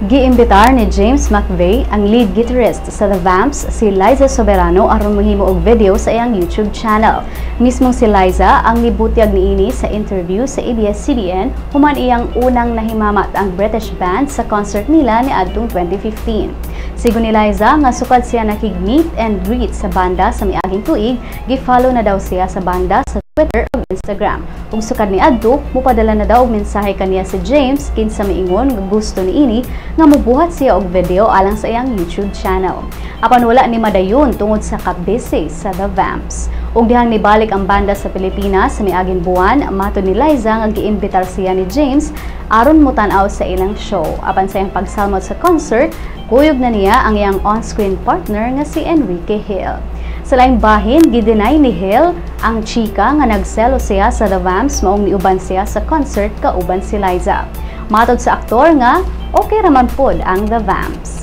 Giimbitar ni James McVey, ang lead guitarist sa The Vamps, si Liza Soberano aron mohimo og video sa iyang YouTube channel. Mismong si Liza ang nibutyag niini sa interview sa ABS-CBN human iyang unang nahimamat ang British band sa concert nila niadtong 2015. Sigon ni Liza nga sukad siya nakig-meet and greet sa banda sa miaging tuig, gi-follow na daw siya sa banda sa Twitter ug Instagram. Ug sukad niadto, mupadala na daw og mensahe kaniya si James kinsa miingon nga gusto niini nga mubuhat siya og video alang sa iyang YouTube channel. Apan wala ni madayon tungod sa kabisi sa The Vamps. Ug dihang nibalik ang banda sa Pilipinas sa miaging buwan, matod ni Liza nga giimbitar siya ni James aron motan-aw sa ilang show. Apan sa iyang pagsalmot sa concert, kuyog na niya ang iyang on-screen partner nga si Enrique Gil. Sa laing bahin, gideny ni Gil ang chika nga nagselo siya sa The Vamps maong niuban siya sa concert kauban si Liza. Matod sa aktor nga okay raman pod ang The Vamps.